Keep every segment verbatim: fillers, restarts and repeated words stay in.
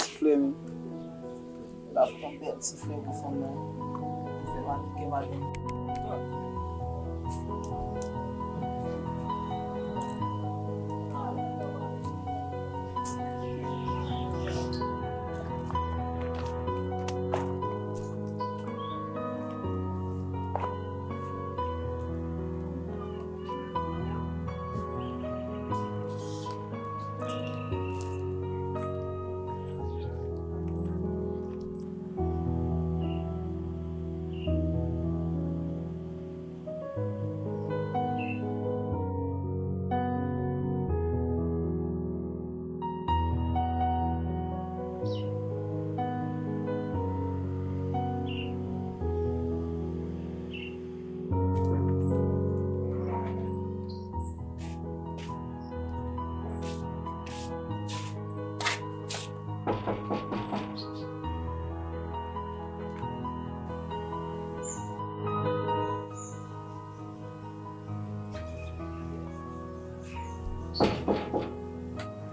Soufle, men. L ap pran bèl soufle pou fanm nan. Pou fè mal, kè madanm.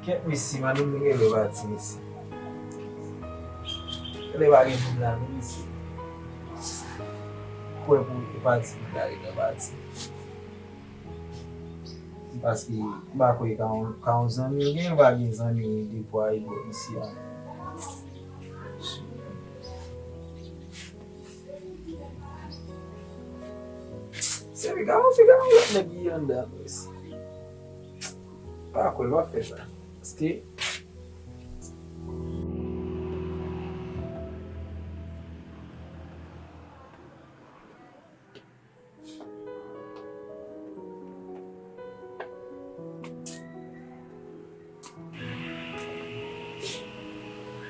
Kèt mesye, madanm li rele pati mesye. Rele pa gen moun la, men mesye. Kwè pou e pati li la, li nan pati. Paske m pa kwè ka yon, ka yon zanmi l gen, pa gen zanmi de pwa e bò isi a. Se piga yon, piga yon lòt nèg ki anndan mesye. Pa kwè l pa fè sa. Paske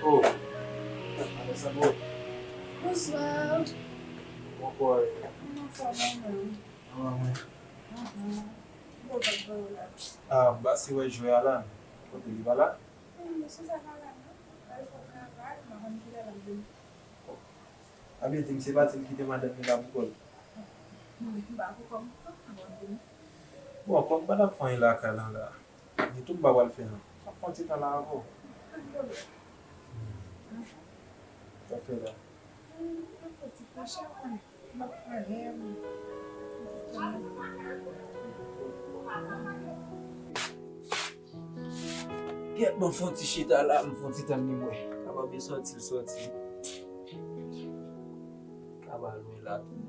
Oh, Vanessa, bon. Bonsoir. Bon, kòman w ye? Mwen anfòm, mwen menm. Kòman mwen? Mhm. Bon, pa t voye w la. Ah, m pase wè jwè a la. Kote li pa la? Hmm, mesye sa pa la, non. L al fè yon travay, m pa konn kilè l ap vini. A byen di m, se pa ti l kite madanm li la pou kò l. Wi, m pa pou kò m, m ap vini. Bon, kòm m pa t ap fè anyen lakay lan la, ni tou m pa pral fè non. M ap pran ti tan la avè w. Pa gen pwoblèm. Hmm. Sa w ap fè la? Hmm, m ap fè ti kouche, w konnen. M ap fè rèv. Gèt, ban m fè yon ti chita la, m fè yon ti tann li mwen. Kapab li sòti, l sòti. Ka pa lwen la tou.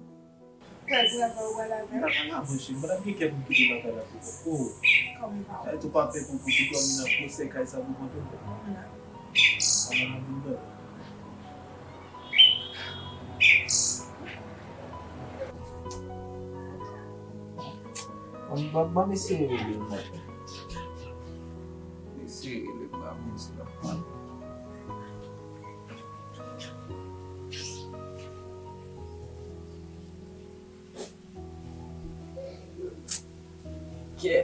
Pral travay ou pral avè l? M pa pral avè l, cheri. M pa t ap gen kè pou m kite lakay la pou kont ou. Kòman? Sa vle di ou pa pè pou, pou, pou dòmi nan gwosè kay sa pou kont ou? Non. Kòman m ap vin dòmi? Ban, ban, ban m eseye rele l mwen. Eseye rele l ba mwen si l ap pran. Kè.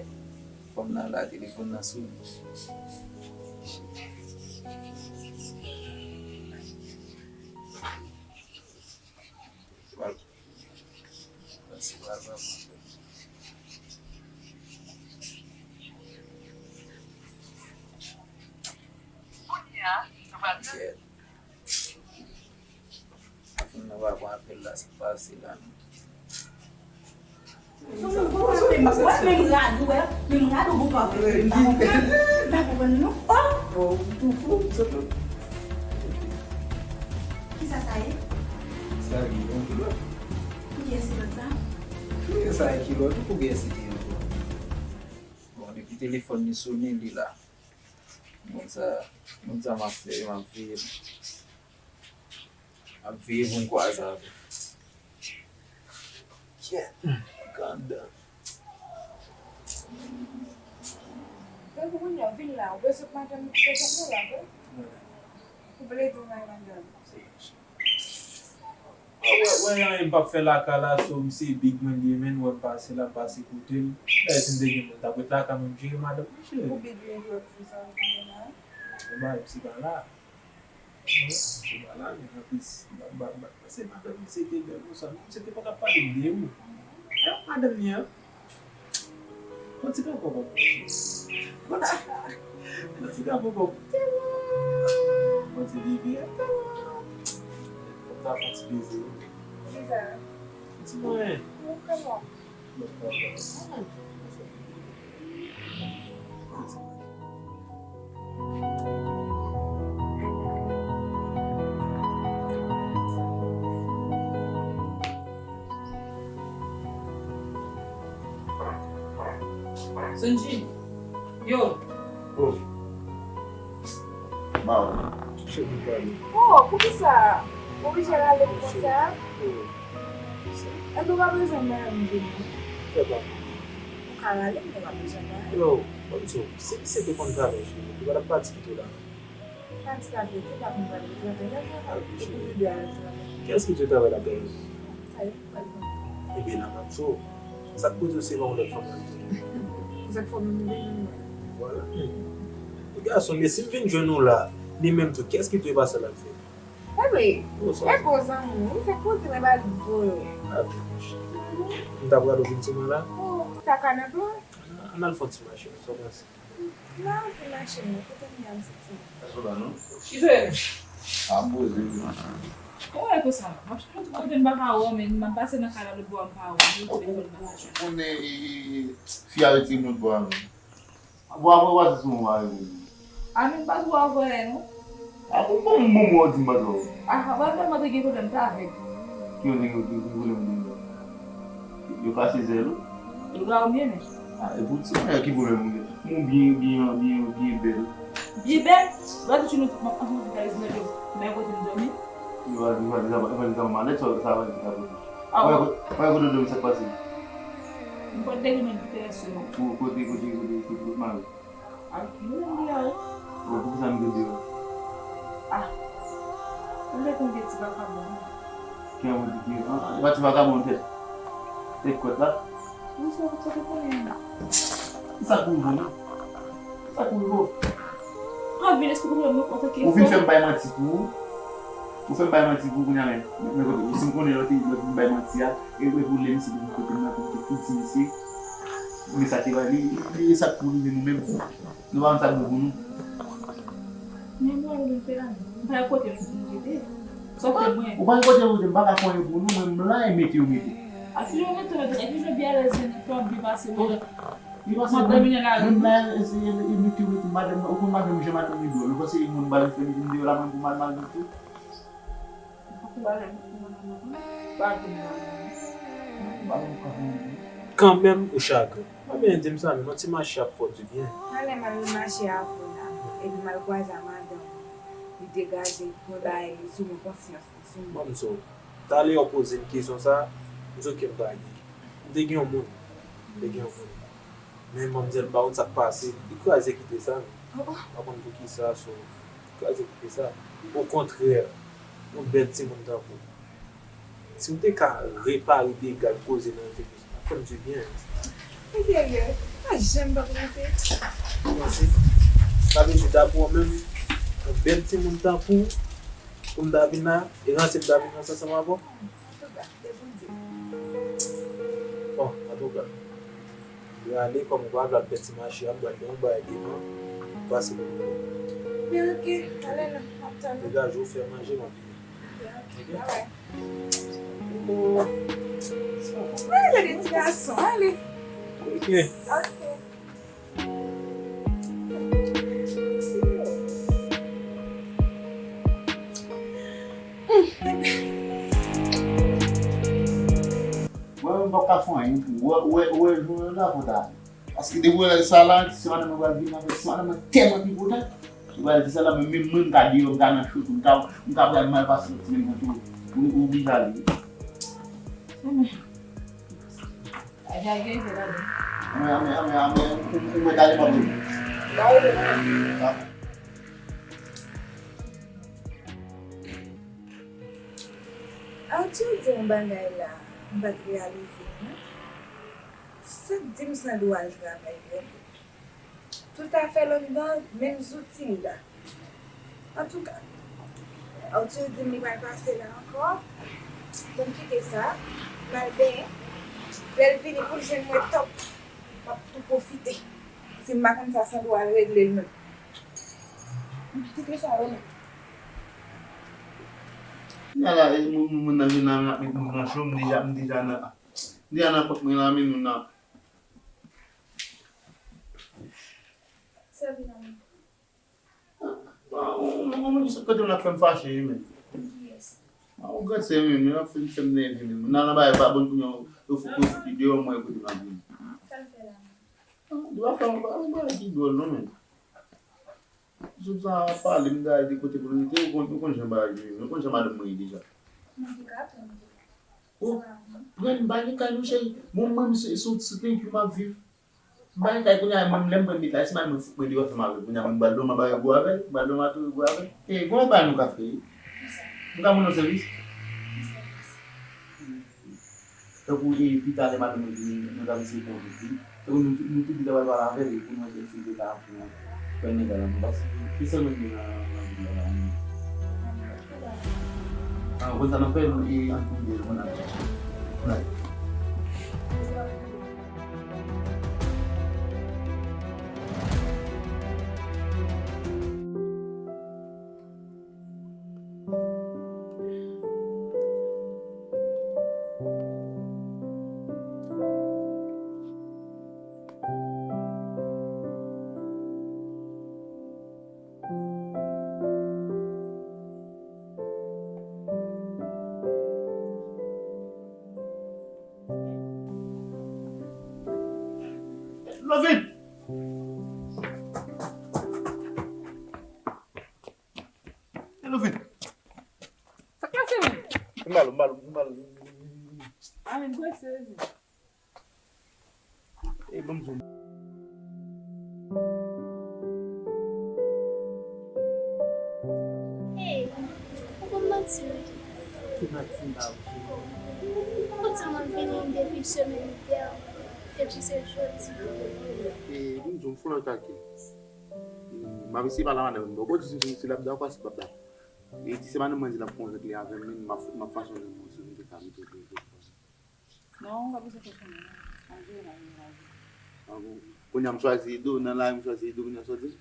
Fanm nan la, telefòn nan sone. Kounye a, nou pral tande. Fanm nan pa pran apèl la, sa k pase la menm? Wè, menm rad ou, wè, menm rad ou pou pa fè, m pa konprann. M pa konprann, non. Oh! Bon, m tou fou, m sot. Kisa sa ye? Sa li, yon kilòt. Kiyès kilòt sa? Kiyès sa, kilòt? Ou kiyès li ye ankò? Bon, depi telefòn li sone, li la. Moun sa, moun sa m ap fè, m ap veye. M ap veye pou m kwaze avè l. Kèt, grandan. Depi kounye a, w vin la, ou bezwen madanm ou kite tann ou la, vre? Ou vle di w bay madanm. Wè, wè, wè, anyen m p ap fè lakay la, so m se big mwen li ye, men wè m pase la, m pase kote l. Dayè, si m te gen moun, m t ap ret lakay mwen, m jere madanm mwen, cheri. Ou big men, ou ap fè sa, ou gen la. Ou bay, m se pa la. Wi, m se pa la, men anplis, m pa, m pa, m pa, se madanm li se te bèl konsa, non, m se te konn ap pale m de ou. E madanm li an. Yon ti granpòpòp. Yon ti, yon ti granpòpòp. Tèlman. Ap fè ti beze wi. Kisa? Ti mwen. Mwen kòman? Sonji. Yo. Oh. Maw, chèf ou pale. Oh, poukisa ou oblije rale m konsa? Oh. Enben, ou pa bezwen mwen menm vini. Fè pa. Ou ka rale m, men w pa bezwen mwen. Yo, ban m di w, si misye te konn travay chou, li pa t ap pati kite w la. Pati la vre, li pa konn pral travay, l ap travay, epi nou de al travay. Kiyès ki te travay la dèyè? Sa yo, pral konn. Ebyen, la m ap di w, sa k poze w se pa yon lòt fanm l ap vini. Sa k fè w menm vini menm? Vwala. Ti gason, men si m vin jwenn ou la, ni menm tou, kiyès ki dwe pase l al fè? Ebyen, e bon zanmi w, sa k poze mwen ba l di w. M t ap rale w vin sou mwen la. Oh, sa ka nan plan? Ann al fè yon ti mache, sa w panse? Nan, se mache, non, kote m ye a, m soti. Sa sou la, non? Ki jwe? A, m poze wi. Kòman w wè konsa? M ap chèche tout kote m pa ka wè w, men m ap pase nan kay la lòt bò a m pa wè w, m telefòn nan pa jwenn. Ou konnen, e, e, e, fi a retire m lòt bò a, men. Bon, apre w pase sou mwen, w pa reponn. A, men m pa twò wè non. A, bon, bon, bon, bon, w di m pa twò wè. A, pa vrèman te gen pwoblèm, te avèg. Ki yo te gen, ki, ki pwoblèm ou te gen? Yo kase zèl ou? Yo ba ou byen, men. A, e pou ti mwen, ki pwoblèm ou gen? Moun byen, byen, byen, byen bèl. Byen bèl? Gade ti nou tout, m ap ansanm avèk Ismaël yo, men kote m dòmi. Yo va, yo va, yo va, yo va, yo va malèt, sa, sa va, sa va. A, wè, wè, kote w dòmi, sa k pase? M pral demen nan kite rès yo. Kote, kote, kote, kote, kote mari? A, li menm deyò wi. Bon, poukisa m te deyò? A, ou te konn gen ti vakabon. Ki an mwen te gen, an, e pa ti vakabon tèt. Tèt kwèt la. Wi, sa, sa te konnen. Ki sa k pou rive w, non? Ki sa k pou rive w? An, vin esplike mwen, mwen, antanke fanm. Ou vin fè m bay manti pou ou. Ou fè m bay manti pou ou kounye a, men, men kote, si m konnen lè w te, lè w te vin bay manti a, e, e pou lè misye te vin kote m nan, pou m te tou di misye. Men sa te bay, li, li, li, e sa k pou rive nou menm. Nou pa konn sa k bon pou nou. Men mwen, mwen te la, m pa kote m rete. Sa w fè mwen? Ou pa gen kote w rete, m pa ka fè anyen pou nou, men m la, e mete yo mete. A ki jan w mete w mete, e ki jan w byen alèz, jan w ap byen pase, mwen, m ap domine lari. Menm la, e, e, e mete yo mete, madanm, ou konn madanm, jan madanm li dwòl, ou panse moun ba li fè mete m deyò la, mwen pou m al mal mete? Kanmenm ou chagren. Pa byen di m sa, men yon ti mache ap fè w dibyen. Talè m al mache avè w la, epi m al kwaze a madanm, li degaje, li pran bagay li sou mwen, konsyans li sou mwen. Ban m di w, talè w poze m kesyon sa, m di w ke m pa gen. M te gen yon moun, m te gen yon moun. Men manmzèl pa konn sa k pase, li kraze kite sa, men. Oh, oh. Pa konn poukisa, so, li kraze kite sa. Okontrè, yon bèl timoun tankou w. Si w te ka repare dega l koze nan vi m, sa t ap fè m dibyen. Ou serye? Ou pa janm pa kòmanse. Kòmanse? Sa vle di, daprè w menm, yon bèl timoun tankou w, pou m ta vin la, e ranse m ta vin ranse ansanm avè w? Antouka, se pou Dye. Bon, antouka, m prale, kòm ou pa vle al fè ti mache a, m pral gen yon bagay devan, pase pou mwen. Men oke, ale non, m ap tann ou. Degaje w, fè manje, m ap vini. Ok, ok, bye bye. Mwen gade ti gason, ale. Ok. Ok. Mwen menm m p ap ka fè anyen pou ou. Ou wè, ou wè, ou wè jounen la pou ta. Paske depi w wè sa la, se madanm mwen pral vin avèk, se madanm mwen tèlman pi potan. Ou pral di sa la, men menm mwen, m ka deyò, m ka nan cho tou, m ka, m ka pral mal pase lòt ti menm tou. Ou, ou oblije ale. Amè, amè, amè, amè, ou, ou mèt ale, m ap vini. Arthur di yon bagay la, m pa t reyalize, non. Sa k di m san dwa al travay, vrèman? Tout afè l anndan menm zouti m la. Antouka, Arthur di m li pral pase la ankò. Bon, m kite sa, m al benyen. Lè l vini pou l jwenn mwen tòp, m ap tou pwofite. Si m pa konn sa, san dwa al regle l menm. M kite sa, wi. Ala, e, moun, moun, moun nan vin la, m ap met moun nan cho, m deja, m deja nan, m deja nan kont mwen la, men moun nan. Sa vin la menm. Bon, bon, bon, bon, kote m la fè m fache, wi, men. Yes. Ah, ou gate, wi, men, ap fè m, fè m nève, men. Moun nan la, ba, ba, bon, pou yo, yo fout, yo fout li deyò, mwen, kote m ap vini. Sa l fè la menm? Ah, li pa fè yon, yon bagay ki dwòl, non, men. Sou sa, pale m gade kote pou l rete, ou konn, ou konn jan bagay yo ye, ou konn jan madanm mwen ye deja. Mwen te ka tann. Ou pran m ba li kay nou, cheri. Bon, mwen, se sou ti thank you m ap viv. M ba li kay kounye a, mwen, lè m pran mit la, si madanm mwen fout mwen deyò, fè m avè l. Kounye a, mwen, m pral dòmi, m ap ba yo gou avè l, m pral dòmi, tou gou avè l. E, gon bagay nou ka fè, wi. M ka ban nou sèvis? Tankou, e, pita lè madanm mwen vini, nou t ap eseye konvenk li. Tankou nou, nou tou de t ap pale avè l, e pou nou wè si l te ka pran, pran nèg la, non, paske se sèl mwen ki gen nan, nan vil la, la, wi. Ah, konn sa n ap fè, nou, e, ann tou de, nou al. Nou al. Lovin! Hey, Lovin! Sa k pase menm? M ba l, m ba l, m ba l. A, men prese, wi. Ey, ban m di w. Ey, ou konn manti, wi. Ki manti m ba ou? Ou di mwen vini depi semèn dènye, epi se jodi. Ey, ban m di w, m fon lòt kake. M ap eseye pale a madanm mwen. Bon, bon, di si, si l ap dakò, si l p ap dakò. E di se madanm mwen di l ap konvenk li avè m, men m ap, m ap fache yon lòt moun si m te ka mete w pou. Non, ou pa bezwen fè konnen, non. Al jere la, jere la, jere. Ah bon. Kounye a m chwazi Edo, nan lari m chwazi Edo, kounye a sa w di m?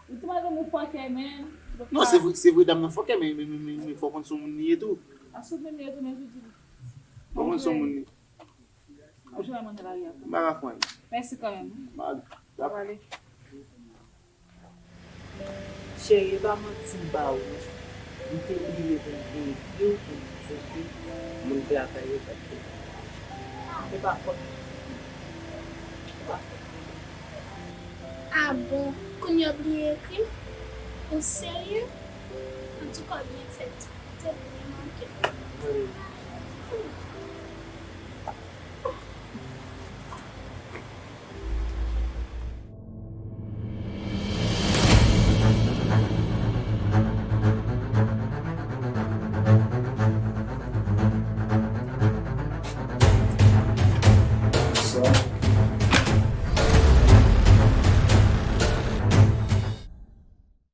Ou di madanm ou fòkè, men. Non, se vre, se vre dam nan fòkè, men, men, men, men, men fò w konn se yon moun li ye tou. A, se yon moun li ye tou, men jodi. Fò w konn se yon moun li. Ap jwe a manje lari a tou. M pa ka fè anyen. Mèsi kanmenm. M ale. W ap ale. Cheri, e pa manti m ba ou non. M te bliye pou m te ekri w, pou m di w ke moun travay yo pa t gen. E pa fòt mwen. E pa fòt mwen. A bon, kounye a w bliye ekri m? Ou serye? Antouka, w byen fèt. Ou te bliye manke m. Wi.